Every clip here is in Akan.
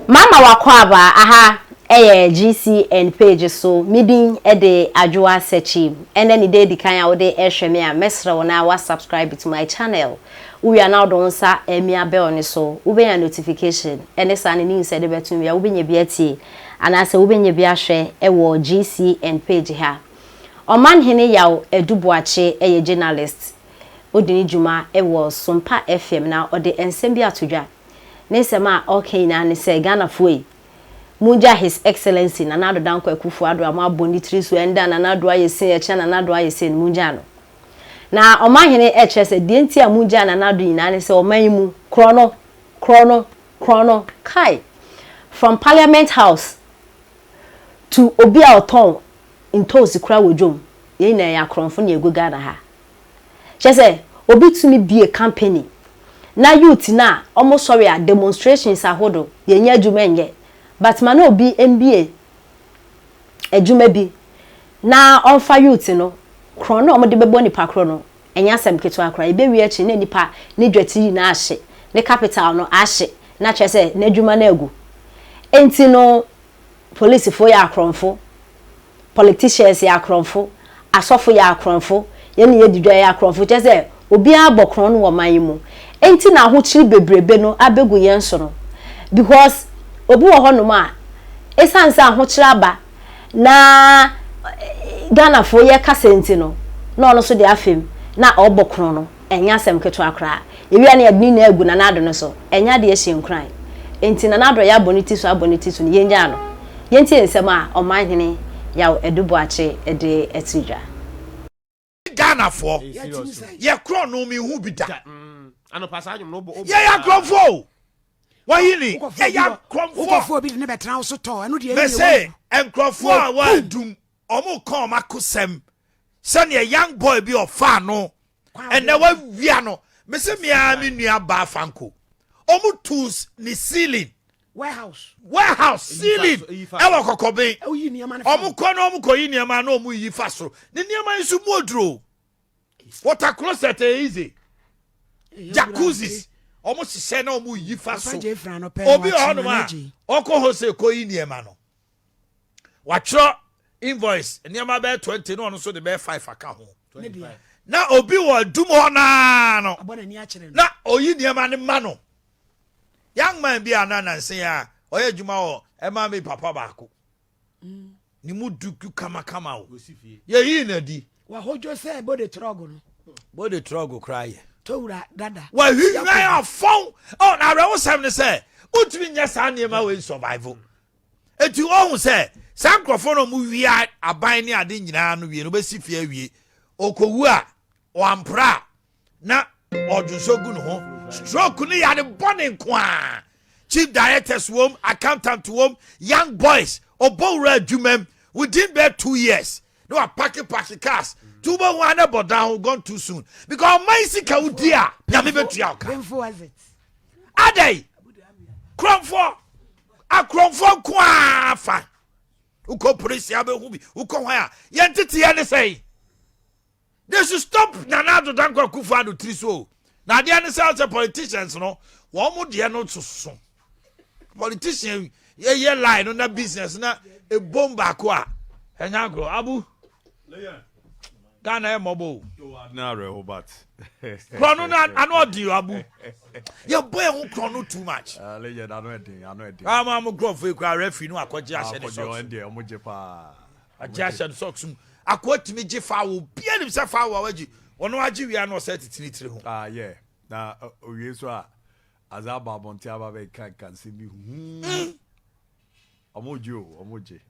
Mama w'akwaaba aha yɛ GCN page so me din de Adwoa Sekyi ɛnɛ ne da edi kan a wode rehwɛ me a mɛsrɛ wo na wa subscribe to my channel wo wie a na wode wo nsa amia bell no so wobɛnya notification ɛne saa ne news a ɛde bɛto wie a wobɛnya bi atie anaasɛ wobɛnya bi ahwɛ wɔ GCN page ha Ɔmanhene Yaw Adu Boakye yɛ journalist odi ne dwuma wɔ Sompa FM na ɔde nsɛm bi ato dwa Ne nsɛm a ɔreka nyinaa ne sɛ Ghanafoɔ yi, mongyaa His Excellency Nana Addo Dankwa Akuffo Addo a moabɔ ne tiri so ɛnda Nana Addo ayɛ sei, ɛkyena Nana Addo ayɛ sei no, mongyaa no. Na Ɔmanhene rekyerɛ sɛ deɛ nti a mongyaa Nana Addo nyinaa ne sɛ ɔman yi mu, korɔno, korɔno, korɔno, kai! From Parliament House to obi a ɔtɔn ntoosi koraa wɔ dwom, yɛn nyinaa yɛyɛ akorɔmfo na yɛgu Ghana ha. Kyerɛ sɛ obi tumi bue company na youth no a ɔmo sɔre a demonstrations ahodo yɛnnya adwuma nyɛ but ma na obi mbue adwuma bi na ɔnfa youth no korɔn no a ɔmo de bɛbɔ nipa korɔ no ɛnyɛ asɛm ketewa koraa yɛbɛwie akyi na nipa ne dwatiri nyinaa ahye ne capital no ahye na kyerɛ sɛ n'adwuma no agu enti no polisifoɔ yɛ akorɔmfo Politicians yɛ akorɔmfo, asɔfo yɛ akorɔmfo, yɛn ne yɛdi dwa yɛyɛ akorɔmfo, kyerɛ sɛ obiara bɔ korɔn wɔ ɔman yi mu. Enti na ahokyere bebrebe no abegu yɛn so no. Because obi wɔ hɔnom a, esiane sɛ ahokyere aba na Ghanafoɔ yɛkasa nti no, na ɔno nso de afem na ɔrebɔ korɔn no. Ɛnyɛ asɛm ketewa koraa. Yɛwie a na yɛde ne nyinaa agu Nana Addo no so. Ɛnyɛ adeɛ a ɛhyɛ nkuran. Enti Nana Addo a yɛabɔ ne ti so abɔ ne ti so no, yɛnnyaa no. Yɛntie nsɛm a Ɔmanhene Yaw Adu Boakye de ato dwa. Ghanafoɔ yɛ korɔno me hu bi da. Yɛyɛ akorɔmfoɔ o. Wɔhene yɛyɛ akorɔmfoɔ. Mese nkurɔfoɔ a wɔadum wɔn ka wɔn akosɛm sɛdeɛ young boy bi ɔfaa no ɛnɛ wawia no mese mea me nua baa fanko ɔmo tu ne ceiling warehouse warehouse ceiling ɛwɔ kɔkɔben ɔmo kɔ na ɔmo kɔ yi nneɛma na ɔmo yi fa soro ne nneɛma yi nso mu oduro water closet ɛyɛ easy jacuzzis ɔmo hyehyɛ na ɔmo yi fa so obi wɔ hɔnom a ɔkɔ hɔ sɛ kɔ yi nneɛma no watwerɛ invoice nneɛma bɛyɛ 20 na ɔno nso de bɛyɛ 5 aka ho na obi wɔ adum hɔ naa no na oyi nneɛma no ma no young man bi a na nanse a ɔyɛ adwuma wɔ ɛma me papa baako mm. ne mu du kamakama o yɛyii no adi wahodwo sɛ bode trɔgo no bode trɔgo koraa yɛ towura dada wahwihwan afɔn ɔ na awerɛhosɛm ne sɛ wontumi nyɛ saa nneɛma wei survival Enti woahu sɛ saa nkurɔfoɔ no a wɔwia aban ne ade nyinaa no wie no, wɔbɛsi fie awie. Ɔkɔwu a, wampra a, na ɔdwonsɔ gu ne ho. Stroke no yare bɔne nko ara. Chief directors wom, accountant wom, young boys, ɔbɔ wura adwuma mu within bɛɛ 2 years na wapake pake cars. Nti wobɛhu a na ɛbɔ dan ho gone too soon. Because ɔman sika wodi a, Nyame bɛtua wo ka. Adɛn? Kurɔmfoɔ. Akorɔmfoɔ nko ara fa. Wokɔ polisi abɛhu bi. Wokɔ hwan a yɛn teteɛ ne sɛn. They should stop Nana Addo Dankwa Akufo-Addo tiri so o. Na adeɛ ne sɛ sɛ politicians no wɔn mo deɛ no soso. Politician yɛyɛ lie no na business na ebom baako a ɛnyɛ agorɔ abu. Ghana yɛ mmɔbɔ o. Korɔ no ano ɔden o abu. Yɛ bɔ yɛn ho korɔ no too much. Ah, legend ano ɛden ano ɛden. Ama mo nkurɔfoɔ yi koraa referee no akɔgye ahyɛ ne socks. Ɔmo gye paa. Agye ahyɛ ne socks mu. Akoa tumi gye foul obiara nim sɛ foul a wagye ɔno agye wia na ɔsɛ tete ne tiri ho. Ah yeah na owie so a adze aba abɔnten aba bɛka nka nsɛm bi huhuu. Ɔmo gye o ɔmo gye.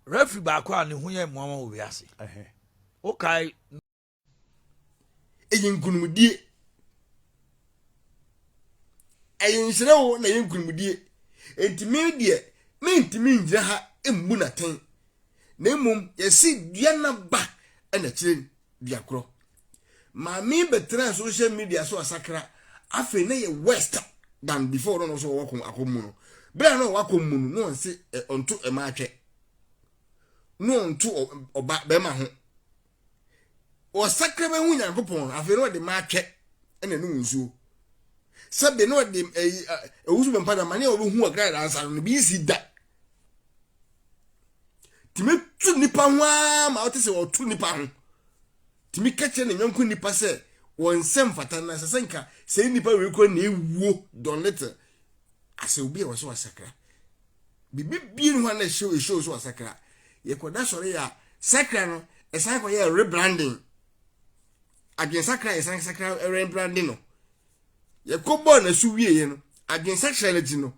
Referee baako a ne ho yɛ mmoawa wɔ wiase. Wokae. Ɛyɛ nkunimdie. Ɛyɛ nhyira o na ɛyɛ nkunimdie. Enti me deɛ mentumi ngyina ha mmu no atɛn. Na mmom yɛse dua no aba na kyerɛ dua korɔ. Maame yi bɛtenaa social media so asakra afei na yɛ worst than before no no so ɔwɔ akɔm mu no. Berɛ a na ɔwɔ akɔm mu no na ɔnse ɔnto ɛma atwɛ. Na ɔnto ɔba bɛrima ho. Ɔsakra bɛhu Nyankopɔn no afei na ɔde ma atwɛ ɛna ɛnom nsuo. Sɛbe na ɔde ɛyi owusu bɛmpa na amane a ɔbɛhu wɔ Ghana ansa no bi nsi da. Tumi tu nipa ho ara ma ɔte sɛ ɔtu nipa ho. Tumi ka kyerɛ ne yɔnko nipa sɛ wɔn nsɛm mfata na sɛ sɛ nka sɛ nipa wei kura na ewuo Don Little asɛ obi a wɔsɛ wasakra. Bibi bie ne ho a na ɛhyɛ ɛhyɛ so wasakra. Yɛkɔda sɔre yɛ a sakra no ɛsan kɔyɛ rebranding. Adwensakra a yɛsan sakra rebranding no. Yɛkɔbɔɔ n'asu wieeɛ no, adwensakyera no akyi no,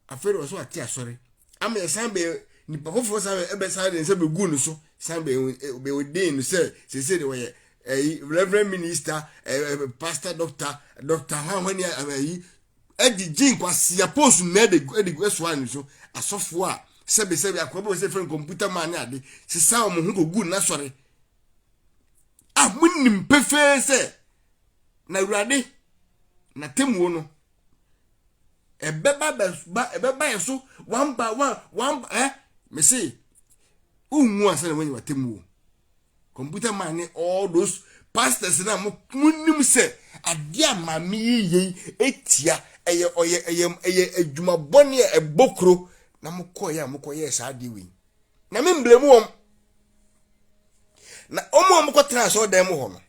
afei de ɔsɛ ɔte asɔre ama yɛsan bɛ nipa foforɔ san bɛ de nsa bɛgu no so san bɛ bɛ ordain no sɛ sese de wɔyɛ ɛyi reverend minister ɛɛ pastor doctor doctor hwan hwan ni ɛyi ɛde gye nkwasia post na ɛde ɛde ɛsoa ne so asɔfoɔ a sɛbi sɛbi akɔbɔ wɔ sɛ fɛn kɔmputa maa ne ade sesa wɔn ho kɔgu n'asɔre a monim pefee sɛ na awurade n'atemmuo no ɛbɛba bɛba ɛbɛba yɛ so one by one one by ɛ mese wonwu ansa na woanya w'atemmuo computer man ne all those pastors na mo monim sɛ adeɛ a maame yi yei etia ɛyɛ ɔyɛ ɛyɛ ɛyɛ adwuma bɔne a ɛbɔ kuro na mokɔeɛ a mokɔyɛɛ saa adeɛ wei na membrɛ mu wɔn na wɔn a wɔkɔtena asɔredan mu hɔ no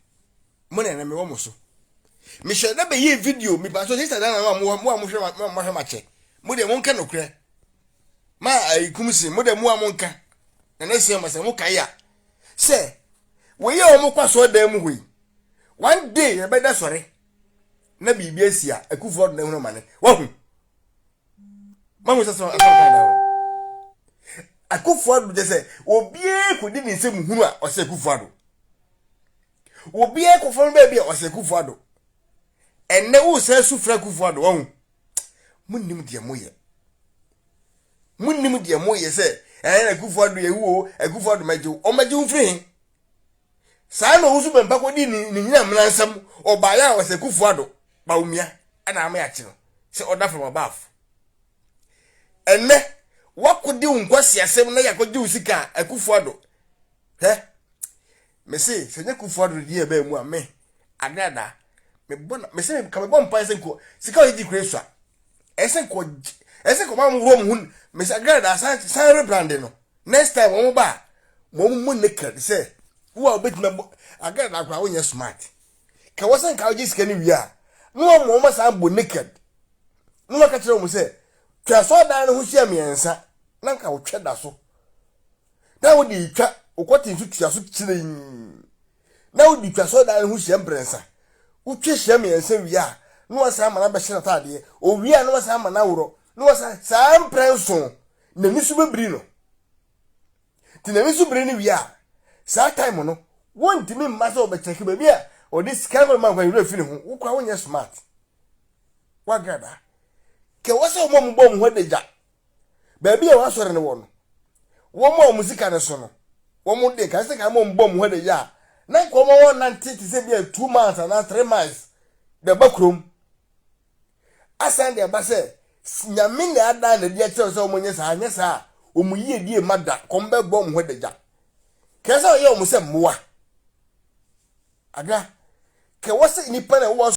mo na ɛna mewɔ mo so mehyɛ da bɛyɛ video mepa so sista dana mo a mo a mohwɛ mo a mohwɛ makyɛ mo deɛ monka nokorɛ ma ayi kum si mo deɛ mo a monka na ne sɛ ma sɛ mo kae a sɛ wɔyɛ wɔn kɔ asɔredan mu hɔ yi one day yɛbɛda sɔre na biribi asi a akufoɔ do na ehunu amane wahu mahu sɛ sɛ asɔre kan da hɔ akufo ado kyɛ sɛ obiara kɔdi ne nsɛm hunu a ɔsɛ akufo ado obiara kɔfa no baabi a ɔsɛ akufo ado ɛnnɛ wosan su frɛ akufo ado wahu monnim deɛ moyɛ monnim deɛ moyɛ sɛ ɛn akufo ado yɛwu o akufo ado mɛgye wo ɔmɛgye wo mfiri he saa na ɔwusu bɛmpa kɔdi ne nyina mmena nsɛm ɔbaeɛ a ɔsɛ akufo ado Bawumia ɛna ama yɛakye no sɛ ɔda from above. Ɛnɛ wakɔdi wo nkwasiasɛm na yɛakɔgye wo sika a Akufo Addo hwɛ mese sɛ nyɛ Akufo Addo din ɛbɛɛ mu a me agrada mebɔ na mese ka mebɔ mpae sɛ nko sika ɔgyegye kura sua ɛsɛ nko ɛsɛ nko ma mo worɔ mo ho mese agrada san san rebrande no next time wɔn ba a wɔn mu naked sɛ wo a wobɛtumi abɔ agrada koraa wonyɛ smart Ka wɔ sɛ nka wogye sika no wie a, na wɔma wɔn asan bɔ naked. Na wɔaka kyerɛ wɔn sɛ, twa asɔredan no ho hyia mmiɛnsa, na nka wotwa da so. Na wode retwa, wokɔte nso tua so kyerɛn. Na wode twa asɔredan no ho hyia mprɛnsa. Wotwa hyia mmiɛnsa wie a, na wɔasan ama no abɛhyɛ n'ataadeɛ. Owie a, na wɔasan ama no aworɔ. Na wɔasan, saa mprɛnson, n'ani so bɛbiri no. Nti n'ani so bere no wie a, saa time no, wontumi mma sɛ wɔbɛkyɛke baabi a ɔde sika no ma nkwa werɛ fi ne ho. Wo koraa wonyɛ smart. Wagrada. Kɛ wɔ sɛ wɔn a wɔbɔ wɔn ho adagya baabi a wɔasɔre no wɔ no, wɔn a wɔn sika no so no, wɔn de nka sɛ ka wɔn bɔ wɔn ho adagya a, na nka wɔn wɔn nante te sɛ bi a 2 miles anaa 3 miles de ba kurom. Asan de aba sɛ, Nyame na adaa no adi akyerɛ sɛ wɔnyɛ saa, anyɛ saa a, wɔn yiedie mma da, kɔm bɛbɔ wɔn ho adagya. Kɛɛ sɛ ɔyɛ wɔn sɛ mmoa. Ada, kɛ wɔ sɛ nnipa na ɛwɔ.